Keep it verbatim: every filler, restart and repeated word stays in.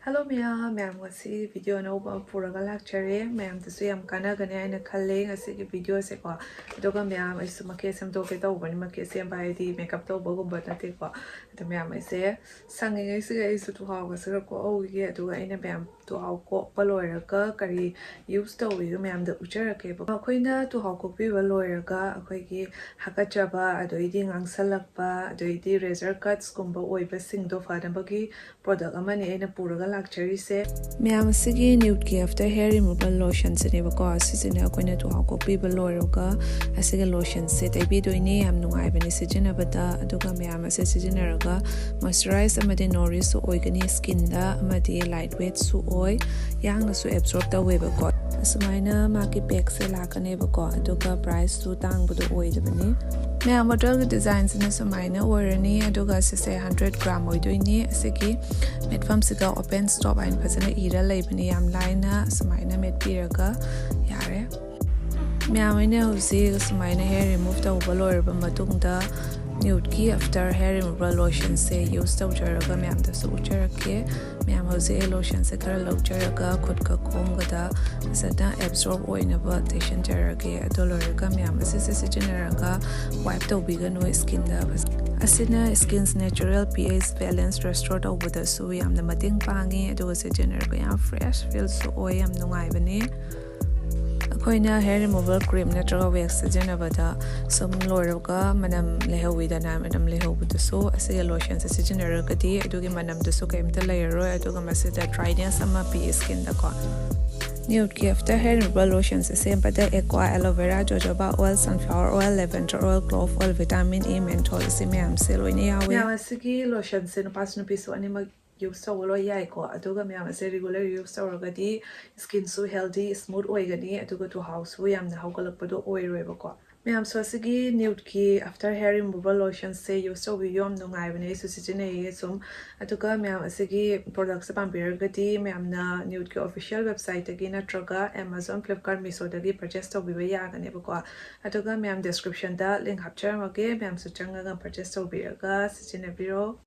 Hello ꯃꯌꯥꯝ, ꯃꯌꯥꯝ ꯉꯁꯤ video ꯑꯅꯧꯕ ꯑꯃ ꯄꯨꯔꯒ ꯂꯥꯛꯆꯔꯦ꯫ ꯃꯌꯥꯝꯗꯁꯨ ꯌꯥꯝ ꯀꯥꯟꯅꯒꯅꯤ ꯍꯥꯏꯅ ꯈꯜꯂꯦ ꯉꯁꯤꯒꯤ video ꯁꯦꯀꯣ꯫ ꯑꯗꯨꯒ ꯃꯌꯥꯝ, ꯑꯩꯁꯨ ꯃꯈꯦꯠ ꯁꯦꯝꯗꯣꯛꯀꯦ ꯇꯧꯕꯅꯤ, ꯃꯈꯦꯠ ꯁꯦꯝꯕ ꯍꯥꯏꯗꯤ makeup ꯇꯧꯕꯒꯨꯝꯕ ꯅꯠꯇꯦꯀꯣ꯫ ꯑꯗꯣ ꯃꯌꯥꯝ, ꯑꯩꯁꯦ ꯁꯪꯉꯤꯉꯩꯁꯤꯒ ꯑꯩꯁꯨ ꯇꯨꯍꯥꯎꯒꯁꯤꯒ ꯀꯣꯛꯍꯧꯈꯤꯒꯦ꯫ ꯑꯗꯨꯒ ꯑꯩꯅ ꯃꯌꯥꯝ ꯇꯨꯍꯥꯎ ꯀꯣꯛꯄ ꯂꯣꯏꯔꯒ ꯀꯔꯤ use ꯇꯧꯏꯗꯣ ꯃꯌꯥꯝꯗ ꯎꯠꯆꯔꯛꯀꯦꯕ꯫ ꯑꯩꯈꯣꯏꯅ ꯇꯨꯍꯥꯎ ꯀꯣꯛꯄꯤꯕ ꯂꯣꯏꯔꯒ ꯑꯩꯈꯣꯏꯒꯤ ꯍꯥꯀꯠꯆꯕ, ꯑꯗꯩꯗꯤ ꯉꯥꯡꯁꯜꯂꯛꯄ, ꯑꯗꯩꯗꯤ razor cuts ꯀꯨꯝꯕ ꯑꯣꯏꯕꯁꯤꯡꯗꯣ ꯐꯅꯕꯒꯤ product ꯑꯃꯅꯤ ꯑꯩꯅ ꯄꯨꯔꯒ ꯂꯥꯛꯆꯔꯤꯁꯦ꯫ ꯃꯌꯥꯝ, ꯑꯁꯤꯒꯤ Nude ꯀꯤ after hair removal lotion ꯁꯤꯅꯦꯕꯀꯣ꯫ ꯑꯁꯤꯁꯤꯅ ꯑꯩꯈꯣꯏꯅ ꯇꯨꯍꯥꯎ ꯀꯣꯛꯄꯤꯕ ꯂꯣꯏꯔꯒ ꯑꯁꯤꯒꯤ lotion ꯁꯦ ꯇꯩꯕꯤꯗꯣꯏꯅꯦ꯫ ꯌꯥꯝ ꯅꯨꯡꯉꯥꯏꯕꯅꯦ ꯁꯤꯖꯤꯟꯅꯕꯗ꯫ ꯑꯗꯨꯒ ꯃꯌꯥꯝ ꯑꯁꯦ ꯁꯤꯖꯤꯟꯅꯔꯒ moisturize ꯑꯃꯗꯤ nourish ꯁꯨ ꯑꯣꯏꯒꯅꯤ skin ꯗ, ꯑꯃꯗꯤ light weight ꯁꯨ ꯑꯣꯏ, ꯌꯥꯡꯅꯁꯨ absorb ꯇꯧꯋꯦꯕꯀꯣ꯫ ꯑꯁꯨꯃꯥꯏꯅ ꯃꯥꯒꯤ pack ꯁꯦ ꯂꯥꯛꯀꯅꯦꯕꯀꯣ꯫ ꯑꯗꯨꯒ price ꯁꯨ ꯇꯥꯡꯕꯗꯣ ꯑꯣꯏꯗꯕꯅꯤ꯫ ꯃꯌꯥꯝ, bottle ꯒꯤ design ꯁꯤꯅ ꯁꯨꯃꯥꯏꯅ ꯑꯣꯏꯔꯅꯤ꯫ ꯑꯗꯨꯒ ꯁꯤꯁꯦ hundred gram ꯑꯣꯏꯗꯣꯏꯅꯤ꯫ ꯑꯁꯤꯒꯤ ꯃꯦꯠꯐꯝꯁꯤꯗ open stop ꯍꯥꯏꯅ ꯐꯖꯅ ꯏꯔ ꯂꯩꯕꯅꯤ꯫ ꯌꯥꯝ ꯂꯥꯏꯅ ꯁꯨꯃꯥꯏꯅ ꯃꯦꯠꯄꯤꯔꯒ ꯌꯥꯔꯦ꯫ ꯃꯌꯥꯝ, ꯑꯩꯅ ꯍꯧꯖꯤꯛ ꯁꯨꯃꯥꯏꯅ hair remove ꯇꯧꯕ ꯂꯣꯏꯔꯕ ꯃꯇꯨꯡꯗ Nude ꯀꯤ after hair removal lotion ꯁꯦ use ꯇꯧꯖꯔꯒ ꯃꯌꯥꯝꯗꯁꯨ ꯎꯠꯆꯔꯛꯀꯦ꯫ ꯃꯌꯥꯝ, ꯍꯧꯖꯤꯛ ꯑꯩ lotion ꯁꯦ ꯈꯔ ꯂꯧꯖꯔꯒ ꯈꯨꯠꯀ ꯈꯣꯡꯒꯗ ꯐꯖꯅ absorb ꯑꯣꯏꯅꯕ ꯇꯩꯁꯟꯖꯔꯒꯦ꯫ ꯑꯗꯨ ꯂꯣꯏꯔꯒ ꯃꯌꯥꯝ, ꯑꯁꯤꯁꯦ ꯁꯤꯖꯤꯟꯅꯔꯒ wipe ꯇꯧꯕꯤꯒꯅꯨ skin ꯗ꯫ ꯑꯁꯤꯅ skin ꯁꯦ natural pH balance restore ꯇꯧꯕꯗꯁꯨ ꯌꯥꯝꯅ ꯃꯇꯦꯡ ꯄꯥꯡꯉꯤ, ꯑꯗꯨꯒ ꯁꯤꯖꯤꯟꯅꯔꯒ ꯌꯥꯝ fresh feel ꯁꯨ ꯑꯣꯏ, ꯌꯥꯝ ꯅꯨꯡꯉꯥꯏꯕꯅꯤ꯫ ꯑꯩꯈꯣꯏꯅ hair removal cream ꯅꯠꯇ꯭ꯔꯒ wax ꯁꯤꯖꯤꯟꯅꯕꯗ ꯁꯨꯝ ꯂꯣꯏꯔꯒ ꯃꯅꯝ ꯂꯩꯍꯧꯋꯤꯗꯅ, ꯃꯅꯝ ꯂꯩꯍꯧꯕꯗꯨꯁꯨ ꯑꯁꯤꯒꯤ lotion ꯁꯦ ꯁꯤꯖꯤꯟꯅꯔꯒꯗꯤ ꯑꯗꯨꯒꯤ ꯃꯅꯝꯗꯨꯁꯨ ꯀꯩꯝꯇ ꯂꯩꯔꯔꯣꯏ, ꯑꯗꯨꯒ ꯃꯁꯤꯗ dryness ꯑꯃ ꯄꯤ skin ꯗꯀꯣ꯫ Nude ꯀꯤ after hair removal lotion ꯁꯦ ꯁꯦꯝꯕꯗ aqua, aloe vera, jojoba oil, sunflower oil, lavender oil, clove oil, vitamin E, menthol, ꯑꯁꯤ ꯃꯌꯥꯝꯁꯦ ꯂꯣꯏꯅ ꯌꯥꯎꯋꯦ꯫ ꯃꯌꯥꯝ, ꯑꯁꯤꯒꯤ lotion ꯁꯦ ꯅꯨꯄꯥꯁꯨ ꯅꯨꯄꯤꯁꯨ ꯑꯅꯤꯃꯛ use ꯇꯧꯕ ꯂꯣꯏ ꯌꯥꯏꯀꯣ꯫ ꯑꯗꯨꯒ ꯃꯌꯥꯝ ꯑꯁꯦ regular use ꯇꯧꯔꯒꯗꯤ skin ꯁꯨ healthy, smooth ꯑꯣꯏꯒꯅꯤ, ꯑꯗꯨꯒ ꯇꯨꯍꯥꯎꯁꯨ ꯌꯥꯝꯅ ꯍꯧꯒꯠꯂꯛꯄꯗꯣ ꯑꯣꯏꯔꯣꯏꯕꯀꯣ꯫ ꯃꯌꯥꯝꯁꯨ ꯑꯁꯤꯒꯤ Nude ꯀꯤ after hair removal lotion ꯁꯦ use ꯇꯧꯕꯤꯌꯨ, ꯌꯥꯝ ꯅꯨꯡꯉꯥꯏꯕꯅꯦ, ꯑꯩꯁꯨ ꯁꯤꯖꯤꯟꯅꯩꯌꯦ ꯁꯨꯝ꯫ ꯑꯗꯨꯒ ꯃꯌꯥꯝ, ꯑꯁꯤꯒꯤ product ꯁꯦ ꯄꯥꯝꯕꯤꯔꯒꯗꯤ ꯃꯌꯥꯝꯅ Nude ꯀꯤ official website ꯇꯒꯤ ꯅꯠꯇ꯭ꯔꯒ Amazon, Flipkart, Meesho ꯗꯒꯤ purchase ꯇꯧꯕꯤꯕ ꯌꯥꯒꯅꯦꯕꯀꯣ꯫ ꯑꯗꯨꯒ ꯃꯌꯥꯝ, description ꯗ link ꯍꯥꯞꯆꯔꯝꯃꯒꯦ, ꯃꯌꯥꯝꯁꯨ ꯆꯪꯉꯒ purchase ꯇꯧꯕꯤꯔꯒ ꯁꯤꯖꯤꯟꯅꯕꯤꯔꯣ꯫